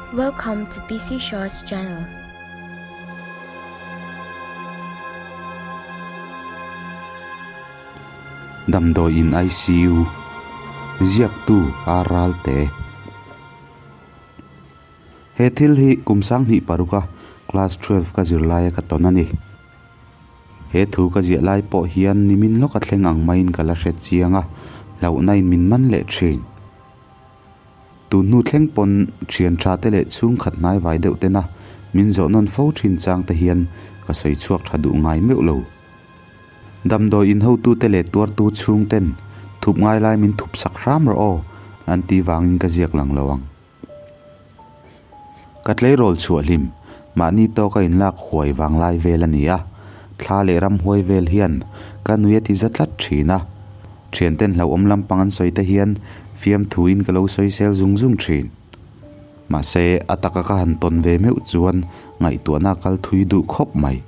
Welcome to PC Shaw's channel. Damdawiin ICU Ziaktu A Ralte He thil hi kum sanghnih paruka class 12 ka zir laia ka tawn a ni. He thu ka ziah lai pawh hian nimin lawka thleng ang maiin ka la hre chiang a, hlauhna in min man leh thin. Tun hnu thleng pawn thian tha te leh chhungkhat hnai vai deuh tena min zawh nawn fo thin chang te hian ka sawi chhuak tha duh ngai meuh lo. Damdawi in hotute leh tuartu chhung ten thup ngai lai min thup sak hram rawh aw an ti vangin ka ziak lang lo ang. Ka tleirawl chhuah hlim, mahni tawka inlak huai vang lai vel a ni a, thla leh ram huai vel hian ka nui a ti za tlat thin a. Thianten hlauhawm lampang an sawi te hian fiamthuin ka lo sawi sel zung zung thin. Mahse, a taka ka han tawn ve meuh chuan ngaihtuahna a kal thui duh khawp mai.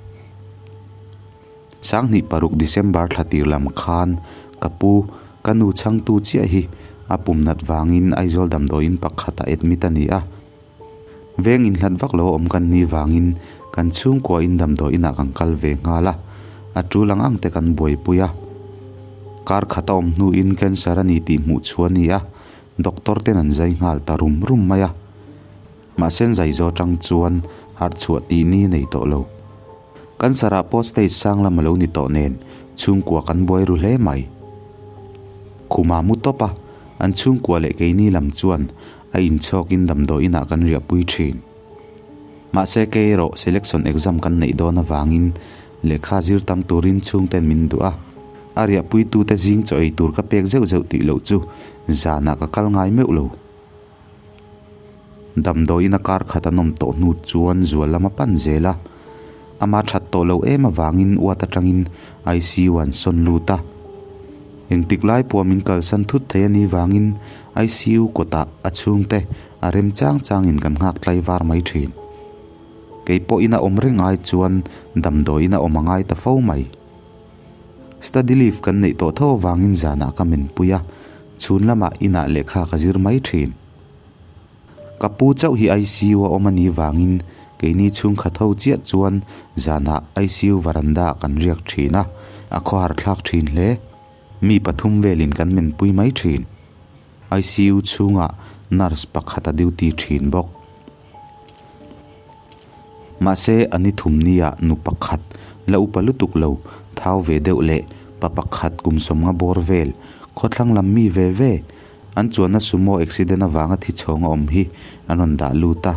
Sanghnih paruk December thla tir lam khan ka pu, ka nu chhangtu chiah hi a pum nat vangin Aizawl damdawiin pakhatah admit a ni a. Veng inhlat vak lo awm kan ni vangin kan chhungkuain damdawiinah kan kal ve nghal a, a tul ang ang te kan buaipui a. Kar khat a awm hnuin cancer a ni tih hmuh chhuah a ni a, doctor ten an zai nghal ta rum rum mai a. Mahse an zai zo atang chuan harh chhuah tih ni nei tawh lo. Cancer ah pawh stage sang lam a lo ni tawh nen chhungkua kan buai ru hle mai. Khuma mu tawp a, an chhungkua leh keini lam chuan a inchhawkin damdawiin ah kan riahpui thin. Mahse kei erawh selection exam kan neih dawn avangin lehkha zir tam turin chhungten min duh a, a riahpuitute zing chaw ei tur ka pek zeuh zeuh tih loh chu zanah ka kal ngai meuh lo. Damdawiin a kar khat an awm tawh hnu chuan zual lam a pan zel a, ama that tawh lo em avangin uat atangin ICU an sawn lut a. Engtik lai pawh min kalsan thut thei a nih vangin ICU kawtah a chhungte a rem chang changin kan nghak tlai var mai thin. Kei pawhin a awm reng ai chuan damdawiin a awm a ngai ta fo mai. Study leave kan neih tawh tho avangin zanah ka menpui a, chhun lamah inah lehkha ka zir mai thin. Ka pu chauh hi ICU a awm a nih vangin keini chhungkhat ho chiah chuan zanah ICU varanda ah kan riak thin a, a khawhar thlak thin hle. Mi pathum velin kan menpui mai thin. ICU chhungah nurse pakhat a duty thin bawk. Mahse, a ni thum nia nu pakhat la upa lutuk lo thau ve deuh leh pa pakhat kum sawmnga bawr vel khawthlang lam mi ve ve an chuanna sumo accident avanga thi chhawng a awm hi an rawn dah lut a.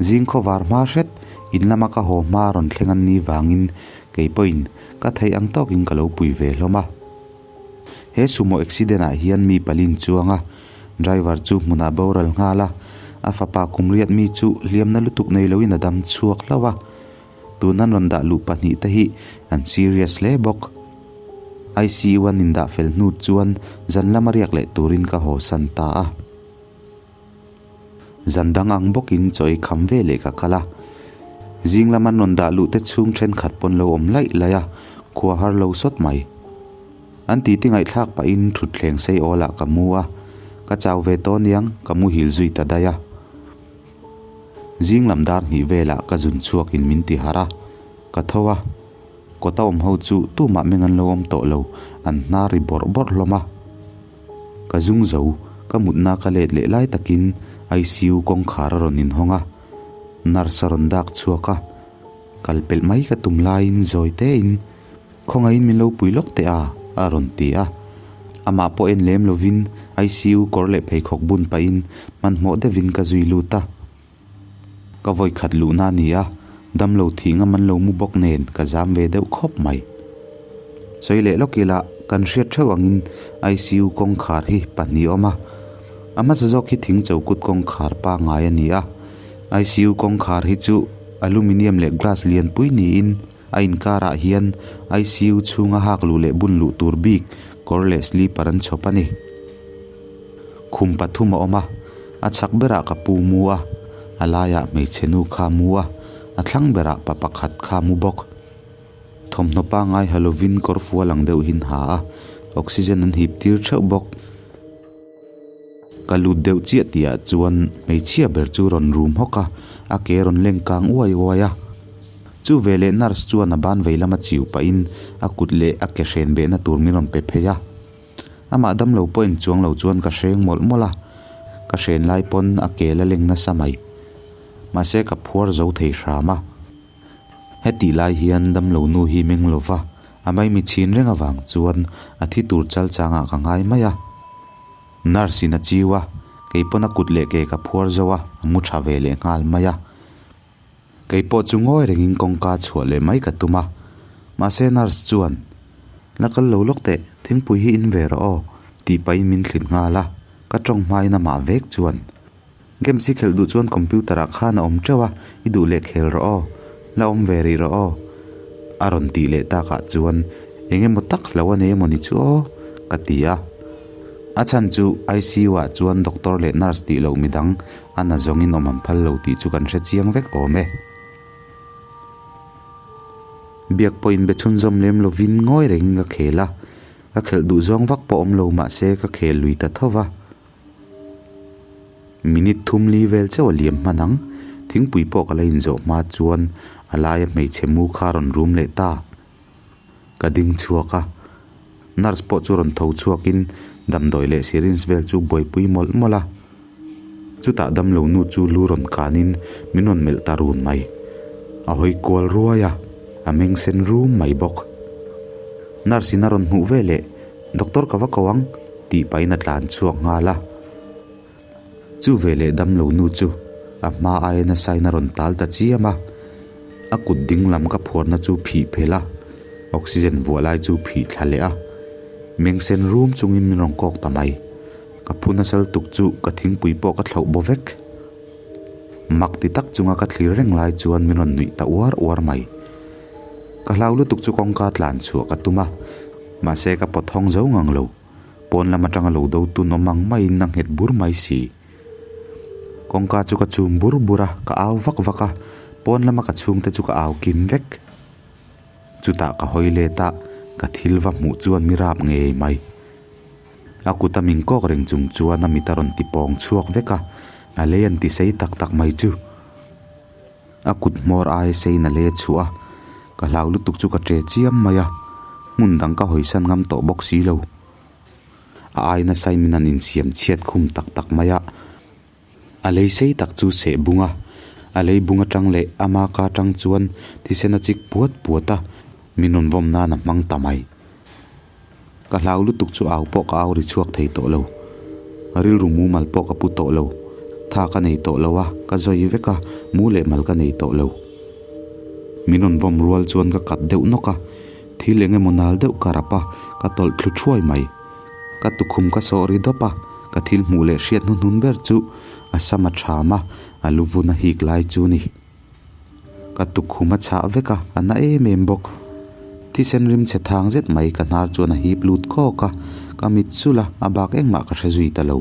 Zing khawvar hma hret in lama ka haw hma rawn thleng an ni vangin kei pawhin ka theih ang tawkin ka lo pui ve hlawm a. He sumo accident ah hian mi palin chuang a, driver chu hmunah boral nghal a, a fapa kum riat mi chu hliamna lutuk nei loin a dam chhuak hlauh a, tun an rawn dah luh pahnih te hi an serious hle bawk. ICU an indah fel hnu chuan zan lama riak leh turin ka haw san ta a. Zan dang ang bawkin chaw ei kham ve leh ka kal a. Zing lama rawn dah luh te chhung thenkhat pawn lo awm laih laih a, khua har lo sawt mai. An titi ngaihthlak pahin thutthleng sei awlah ka mu a, ka chau ve tawh aniang ka muhil zui ta daih a. Zing lam dar hnih velah ka zun chhuakin min ti harh a, ka tho a. Kawta awm ho chu tumah meng an lo awm tawh lo, an hnar ri bawrh bawrh hlawm a. Ka zung zo, ka mutna ka let leh lai takin ICU kawngkhar a rawn inhawng a, nurse a rawn dak chhuak a, kal pelh mai ka tum laiin zawi tein, Khawngaihin min lo pui lawk teh a, a rawn ti a. Amah pawh en lem lovin ICU kawr leh pheikhawk bun pahin hmanhmawh deuhin ka zui lut a. Ka vawi khat luhna a ni a, damlo thih ngam an lo mu bawk nen ka zam ve deuh khawp mai. Sawi leh lawk ila, kan hriat theuh angin ICU kawngkhar hi pahnih a awm a, a hmasa zawk hi thing chokut kawngkhar pangngai a ni a. ICU kawngkhar hi chu aluminium leh glass lianpui niin a inkarah hian ICU chhunga hak luh leh bun luh tur bik kawr leh sleeper an chhawp a ni. Khum pathum a awm a, a chhak berah ka pu mu a, a laiah hmeichhe nu kha mu a, a thlang berah pa pakhat kha mu bawk. Thawmhnaw pangngai ha lovin kawr fual ang deuh hin ha a, oxygen an hip tir theuh bawk. Ka lut deuh chiah tihah chuan hmeichhia ber chu rawn rum hawk a, a ke rawn leng kang uai uai a. Chu veleh nurse chuan a ban vei lama chiu pahin a kut leh a ke hren behna tur min rawn pe phei a. Amah damlo pawh en chuang lo chuan ka hreng mawlh mawlh a, ka hren lai pawn a ke la leng nasa mai. Mahse ka phuar zo thei hram a. Hetih lai hian damlo nu hi meng lo va, a maimi chhin reng avang chuan a thi tur chal changah ka ngai mai a. Nurse in a chiu a, kei pawn a kut leh ke ka phuar zo a, a mu tha ve leh nghal mai a. Kei pawh chu ngawi rengin kawngka chhuah leh mai ka tum a, mahse nurse chuan, La kal lo lawk teh, thingpui hi in ve rawh aw, tih pahin min thlit nghal a, ka tawng hmain amah vek chuan, Games hi khelh duh chuan computer ah khan a awm teuh a, i duh leh khel rawh aw, la awm ve rih rawh aw, a rawn tih leh takah chuan eng emaw tak hlo a nei emaw ni chu aw, ka ti a. A chhan chu ICU ah chuan doctor leh nurse tih loh midang a na zawngin awm an phal lo tih chu kan hre chiang vek awm e. Biak pawh inbe chhunzawm lem lovin ngawi rengin ka khel a, ka khelh duh zawng vak pawh awm lo mahse ka khel lui ta tho va. Minute thum li vel chauh a liam hman ang, thingpui pawh ka la inzawh hma chuan a laia hmeichhe mu kha a rawn rum leh ta. Ka ding chhuak a, nurse pawh chu rawn tho chhuakin damdawi leh syringe vel chu buaipui mawlh mawlh a. Chutah damlo nu chu lu rawn kanin min rawn melh ta run mai. A hawi kual ruai a, a meng sen rum mai bawk. Nurse in a rawn hmuh veleh Doctor ka va ko ang tih pahin a tlan chhuak nghal a. Chu veleh damlo nu chu a hma aia nasain a rawn tal ta chiam a, a kut ding lam ka phuarna chu phih phelh a, oxygen vuah lai chu phih thla leh a, meng sen rum chungin min rawn kawk ta mai. Ka phu nasal tuk chu ka thingpui pawh ka thlauh baw vek. Mak ti tak chunga ka thlir reng lai chuan min rawn nuih ta uar uar mai. Ka hlau lutuk chu kawngka tlan chhuah ka tum a, mahse ka pawt hawng zo ngang lo. Pawn lam atanga lo do tun awm ang maiin a nghet bur mai si. Kawngka chu ka chum bur bur a, ka au vak vak a, pawn lama ka chhungte chu ka au kim vek. Chutah ka hawi let a, ka thil va hmuh chuan mi rap ngei mai. A kut a min kawk reng chung chuan a mit a rawn ti pawng chhuak vek a, a lei an ti sei tak tak mai chu. A kut hmawr aia seiin a lei a chhuah a, ka hlau lutuk chu ka ṭe chiam mai a, hmun dang ka hawisan ngam tawh bawk si lo. A ai nasa in min han insiam chhiat khum tak tak mai a, a lei sei tak chu seh bung a, a lei bung atang leh ama ka atang chuan thisen a chik puat puat a, min rawn vawm nan a hmang ta mai. Ka hlau lutuk chu au pawh ka au ri chhuak thei tawh lo. Rilru mumal pawh ka pu tawh lo. Tha ka nei tawh lo a, ka zawi vek a, mu leh mal ka nei tawh lo. Min rawn vawm rual chuan ka kat deuh nawk a, thil eng emaw nal deuh ka rap a, ka tawlh thlu thuai mai. Ka tukhum ka sawh ri dawp a, ka thil hmuh leh hriat hnuhnun ber chu a sam a ṭham a, a lu vun a hik lai chu ni. Ka tukkhum a chhah vek a, a na em em bawk. Thisen rim chhe thang zet mai ka hnar chuan a hip lut khawk a, ka mit sulh a, a bak engmah ka hre zui ta lo.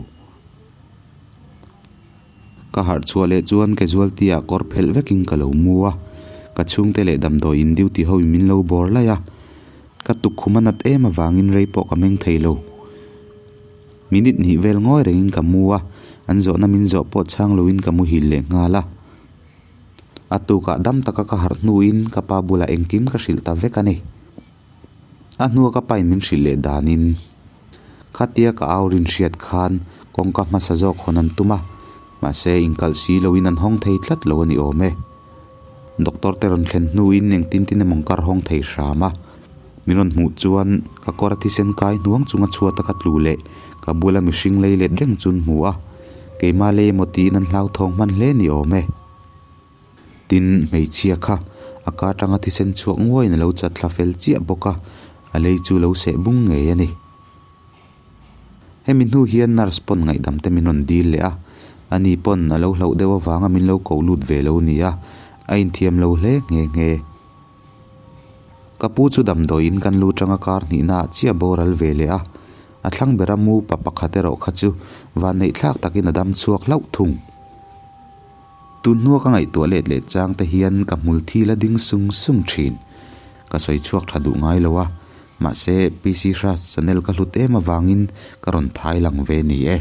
Ka harh chhuah leh chuan casualty ah kawr phelh vekin ka lo mu a, ka chhungte leh damdawi in duty ho in min lo bawr laih a, ka tukkhum a nat em avangin rei pawh ka meng thei lo. Minute hnih vel ngawi rengin ka mu a, an zawhna min zawh pawh chhang loin ka muhil leh nghal a. A tukah dam taka ka harh hnuin ka pa bulah engkim ka hrilh ta vek a ni. A hnua ka pain min hrilh leh danin khatia ka au rin hriat khan kawngka hmasa zawk hawn an tum a, mahse inkalh si loin an hawng thei tlat lo a ni awm e. Doctor te rawn thlen hnuin engtin tin emaw kar hawng thei hram a, min rawn hmuh chuan ka kawr a thisen kai hnuang chunga chhuata ka tlu leh ka bula mihring lei let reng chu an hmu a. Keimah lei emaw tiin an hlauthawng hman hle ni awm e. Tin, hmeichhia kha a ka atanga thisen chhuak nguaiin a lo chat thla fel chiah bawk a, a lei chu lo seh bung ngei a ni. Hemi hnu hian nurse pawn ngaihdam te min rawn dil leh a, ani pawn a lo hlauh deuh avanga min lo koh lut ve lo ni a, a inthiam lo hle nghe nghe. Ka pu chu damdawiin kan lu tanga kar hnihnaah chiah boral ve leh a, a thlang bera mu pa pakhat erawh kha chu vanneih thlak takin a dam chhuak hlauh thung. Tun hnua ka ngaihtuah let leh chang te hian ka hmul thil a ding sung sung thin. Ka sawi chhuak tha duh ngai lo a, mahse PC Hras channel ka hlut em avangin ka rawn thai lang ve ni e.